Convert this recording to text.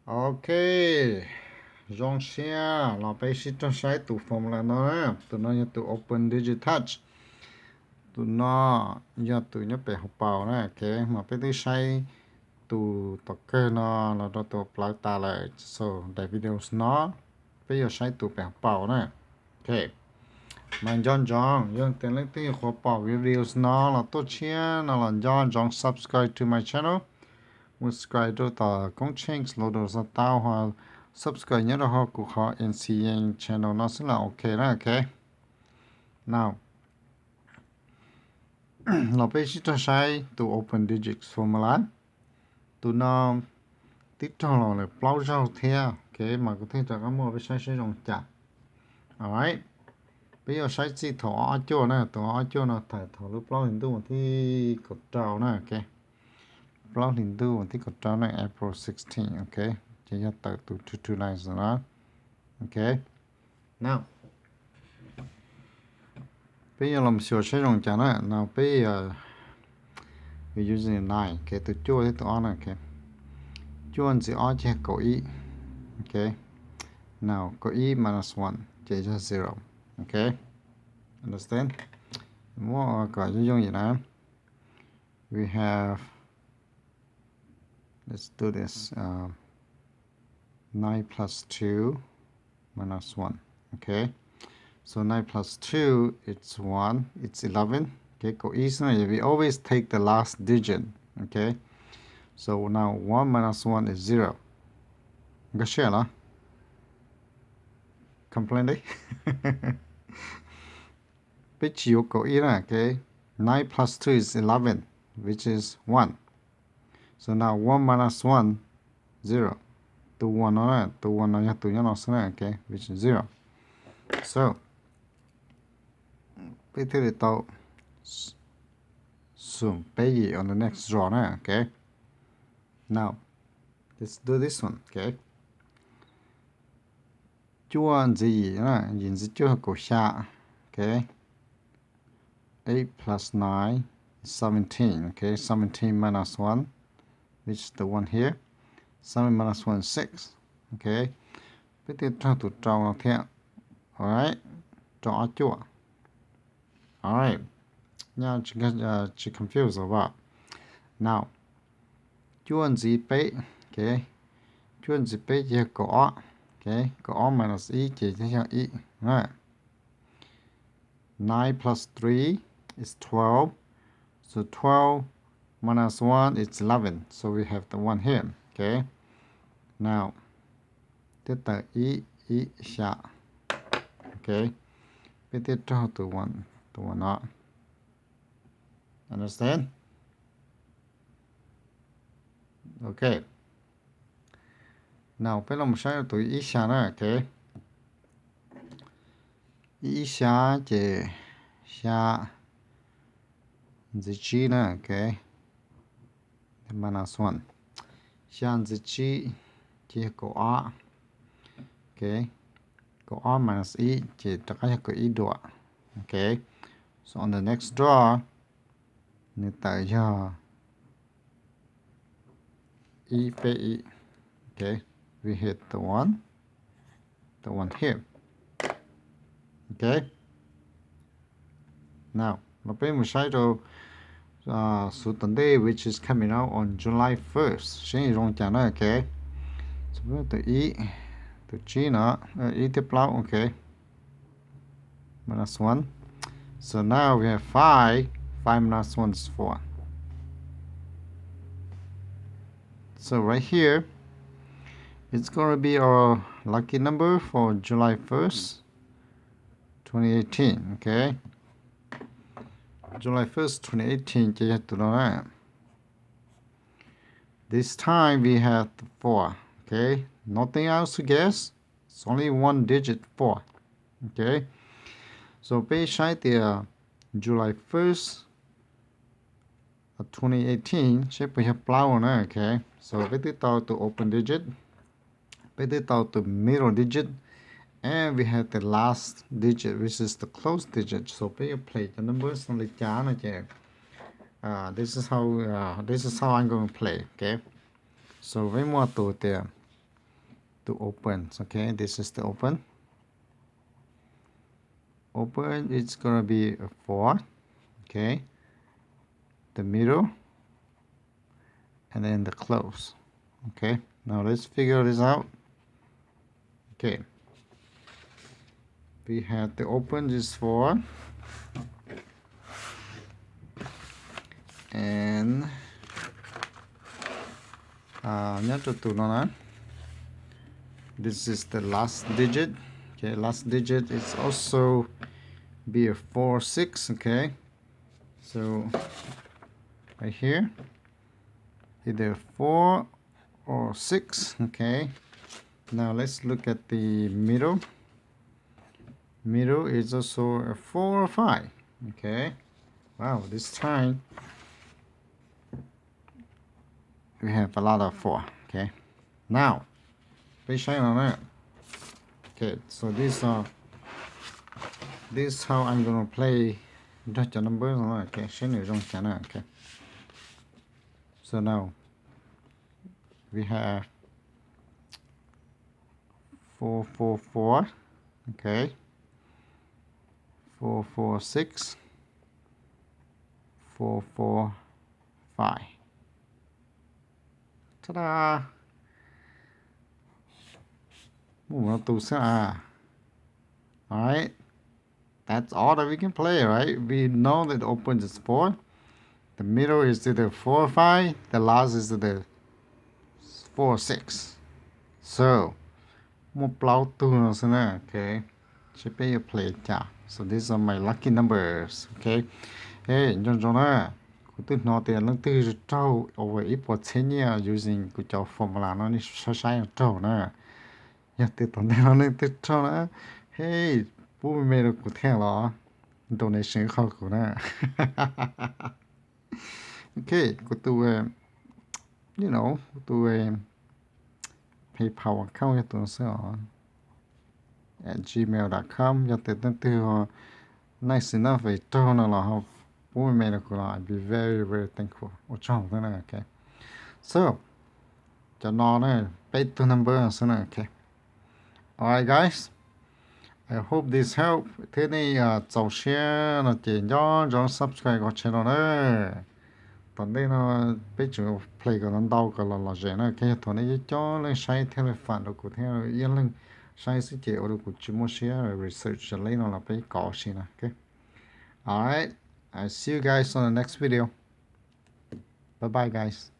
Ok, zoo siab los peb sib raug saib tus formula no na. Tus no yog tus open digit touch. Tus no yog tus nyob pem hauv paus na, ok. Mas peb twb saib tus tom kawg no los rau tus plawv tas lawm, so daim video no peb yuav saib tus pem hauv paus na. Ok, mas nco ntsoov, yog tias leej twg nyuam qhuav pom video no los tuaj tshiab no los nco ntsoov subscribe to my channel. Mus subscribe rau tom koob tsheej los rau xav tau, ho subscribe nyob rau hauv kuv qhov N C Yeej channel no xwb los ok na, ok. Now, los peb sib raug saib tus open digit formula. Tus no twb raug los lawm plaub zaug thiab, ok, mas kuv thiaj rov qab muab peb saib saib zoo cas. Alright, peb yuav saib txij thaum ob cuaj na, tus ob cuaj no thaum lub plaub hlis ntuj vas thib kaum rau na, ok. Plaub hlis ntuj vas thib kaum rau na, April sixteen, ok. Ces yog tawm tus two two nine na, ok. Now, peb yuav los xyuas saib zoo cas na. Now peb yuav using nine, ok, tus cuaj thiab tus ob na, ok. Cuaj ntxiv ob ces kaum ib, ok. Now kaum ib minus one ces yog zero, ok. Understand? Muab kom yooj yooj yim na. We have, let's do this, uh, nine plus two minus one. Okay, so nine plus two, it's one, it's eleven. Okay, kaum ib xwb na, we always take the last digit. Okay, so now one minus one is zero. Nkag siab los? Complain li. Peb tsis yuav kaum ib na, okay. Nine plus two is eleven, which is one. So now one minus one, zero. Tus one no, tus one no yog tus nyob no xwb na, okay, which is zero. So peb thiaj li tau xoom peb yim on the next row na, okay. Now let's do this one, okay. Cuaj ntxiv yim na, yim ntxiv cuaj kaum xya, okay. Eight plus nine is seventeen, okay. Seventeen minus one, which is the one here. Seven minus one is six, okay. Peb thiaj raug tus rau no thiab. Alright, rau ob cuaj. Alright, nyaj tsis confuse os. Now, cuaj ntxiv peb, okay. Cuaj ntxiv peb ces yog kaum ob, okay. Kaum ob minus ib ces yog ib. Nine plus three is twelve. So twelve minus one is eleven. So we have the one here, okay. Now, thiaj tawm ib, ib xya, okay. Peb thiaj raug tus one, tus one no. Understand? Okay. Now peb los saib tus ib xya na, okay. Ib xya ces xya ntxiv tsib na, okay. Minus one. Xya ntxiv tsib ces yog kaum ob, okay. Kaum ob minus ib ces rov qab yog kaum ib dua, okay. So on the next row, nws tawm yog ib peb ib, okay. We hit the one, the one here, okay. Now los peb mus saib rau xu tom ntej, which is coming out on July first, saib zoo cas na, okay. Tus ib, tus tsib no, ib thiab plaub, okay. Minus one. So now we have five. Five minus one is four. So right here, it's going to be our lucky number for July first, twenty eighteen, okay? July first, twenty eighteen, ces yog tus no na. This time we have the four, okay? Nothing else to guess. It's only one digit, four. Okay. So peb saib tias July first, twenty eighteen, saib puas yog plaub na, okay. So peb twb tau tus open digit, peb twb tau tus middle digit, and we have the last digit, which is the close digit. So peb yuav play cov number no li cas no ces, uh, this is how, uh, this is how I'm going to play, okay. So peb muaj tus tias to open. Okay, this is the open. Open, it's gonna be a four. Okay, the middle, and then the close. Okay, now let's figure this out. Okay, we have the open is four, and uh, nyob rau tus no na. This is the last digit. Okay, last digit is also be a four six. Okay, so right here, either four or six. Okay, now let's look at the middle. Middle is also a four or five. Okay, wow, this time we have a lot of four. Okay, now peb saib no na. Okay, so this uh, this how I'm gonna play nrog cov number no. Okay, saib nws zoo cas na. Okay, so now we have four four four. Okay, four four six, four four five. Ta-da! Muaj tus xwb a. All right. That's all that we can play, right? We know that the open is four. The middle is either four or five. The last is either four or six. So, muaj plaub tug no xwb na. Okay. Seb peb yuav play cas. So these are my lucky numbers. Okay. Hey, nco ntsoov na. Kuv twb hnov tias leej twg raug over ib puas txhiab nyiaj using kuv cov formula no, nej saib saib raug na. Yog tias tom ntej no nej twb raug na, hey, pub me me rau kuv thiaj los donation qhov kuv na. Ok, kuv tus, you know, kuv tus PayPal account yog tus no xwb os. At gmail dot com, yog tias leej twg nice enough raug no los ho pub me me rau kuv los I'd be very very thankful. Ua tsaug na. Ok, so cov no na, peb tug number xwb na. Ok, alright guys, I hope this help. Thiab nej txaus siab no ces nco ntsoov subscribe kuv channel na. Tom ntej no peb tseem play kom ntau kom los lom zem na. Ok, yog thaum nej coob coob leej saib thiaj li fam rau kuv thiab, ib leeg saib xwb ces ua rau kuv tsis muaj siab research li no los peb kov si na. Ok, alright, I see you guys on the next video. Bye bye guys.